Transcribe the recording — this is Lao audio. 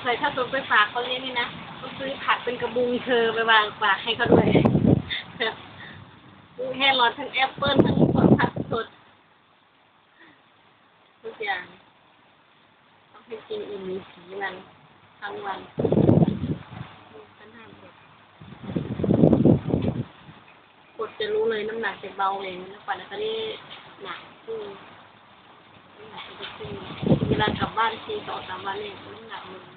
ໃສ່ ຖ້າສົມໄປຝາກເຂົາລ້ຽງນີ້ນະ ຕ້ອງຊື້ຜັກເປັນກະບຸງເທີໄປວາງຝາກໃຫ້ເຂົາດ້ວຍ ແຄຣອດ ທັງແອັບເປິ້ນ ທັງຜັກສົດ ທຸກຢ່າງ ຕ້ອງໃຫ້ກິນອີ່ຫຼີສີມັນທັງວັນ ຄັນຫ້າມອົດ ອົດຈະຮູ້ເລີຍ ນ້ຳໜັກຈະເບົາເອງ ແລ້ວກວ່ານັ້ນກະໄດ້ໜັກຂຶ້ນ ນ້ຳໜັກຈະຂຶ້ນ ເວລາກັບບ້ານສີ່ສອງສາມວັນນີ້ ນ້ຳໜັກລົງ.